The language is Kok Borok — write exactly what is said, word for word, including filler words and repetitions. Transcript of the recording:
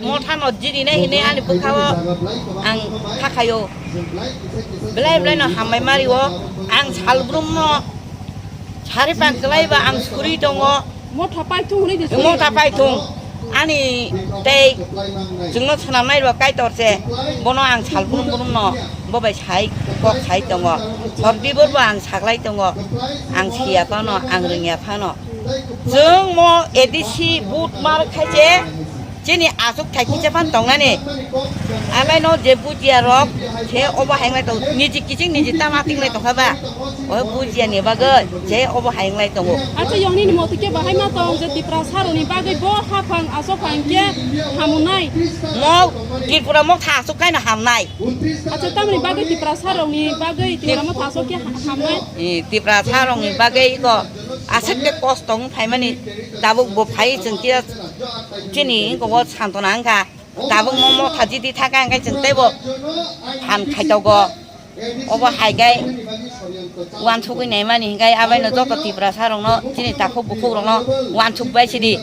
Motha no jiri nai hinwi ani bwkha o ang kha khaio. Belai belai no hambai mari o ang salbrum no sari pang kwlai ba ang suri tongo. Motha paithung hwnwi di suri. Motha paithung ani tei chwngno swnamnai rok Kaitor se bono ang salbrum brum no bo bai sai kok sai tongo. Hor bibor bo ang saklai tongo. Ang siya phano ang rwngya phano. Chwng mo A D C vote mar khai je chini aswk thai kisa phan tongnani. Amai no je bujiya rok se obo hai wng lai tong niji kiching niji tama ting lai tongkha ba. O bujiya ni bagwi je obo hai wng lai tongo. Acha yong nini motwi khe bahai ma tong je Tiprasa rokni bagwi bo haphang aswk phang khe hamunai. Mo Tripura motha aswk kaino hamnai. Acha tamni bagwi Tiprasa rokni bagwi Tripura motha aswk khe ha-, hamnai. Eh, Tiprasa rokni bagwi ko aswk khe kosto wng phaimani tabuk bo phai chwng khe chini ko santona wngkha. Tabuk mo motha jidi thaka hingke chwng teibo phan khaitogo. Obo hai khe uansugui naimani hingke abaino joto Tiprasa rokno chini takhuk bukhuk rokno uansuk bai sidi.